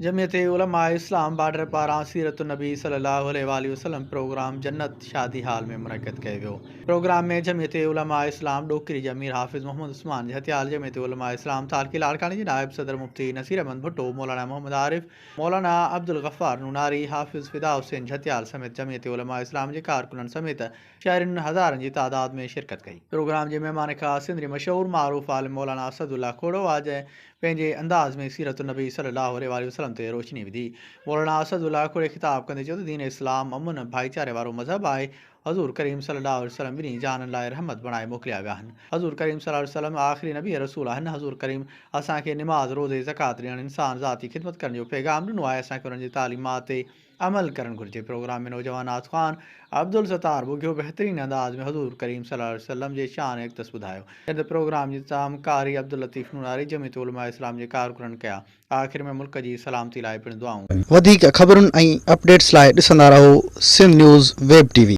Jamiat Ulema Islam border پاران سيرت النبي صلي الله عليه واٰله وسلم پروگرام جنت شادي هال ۾ منعقد ڪيو ويو. پروگرام ۾ جمعيت علماء اسلام ڏوڪري جي امير حافظ محمد عثمان جهتيال، جمعيت علماء اسلام تعلقي لاڙڪاڻي جي نائب صدر مفتي نصير احمد ڀٽو، مولانا محمد عارف، مولانا عبدالغفار نوناري، حافظ فدا حسين جهتيال سميت جمعيت علماء اسلام جي ڪارڪنن سميت شهرين هزارن جي تعداد ۾ شرڪت ڪئي. پروگرام جي مهمان خاص سنڌ جي مشهور معروف عالم مولانا اسد الله کوڙو هئا جنهن پنهنجي انداز ۾ سيرت النبي صلي الله عليه واٰله وسلم تي روشني وڌي. مولانا اسد الله کوڙي خطاب ڪندي چيو ته دين اسلام امن ڀائيچاري وارو مذهب آهي، حضور ڪريم صلي الله عليه وسلم ٻنهي جهانن لاء رحمت بڻائي موڪليا ويا آهن. حضور ڪريم صلي الله عليه وسلم آخري نبي ۽ رسول آهن. حضور ڪريم اسان کي نماز، روزي، زڪوات ڏيڻ، انسان ذات جي خدمت ڪرڻ جو پيغام ڏنو آهي، اسان کي انهن جي تعليمات تي عمل ڪرڻ گهرجي. پروگرام ۾ نوجوان نعت خوان عبدالستار ٻگهيو بهترين انداز ۾ حضور ڪريم صلي الله عليه وسلم جي شان اقدس ٻڌايو. جڏهن ته پروگرام جي انتظام قاري عبداللطيف نوناري، جمعيت علماء اسلام جي ڪارڪنن ڪيا. آخر ۾ ملڪ جي سلامتي لاء پڻ دعائون ڪيون. وڌيڪ خبرن ۽ اپڊيٽس لاء ڏسندا رهو Sindh news web T V.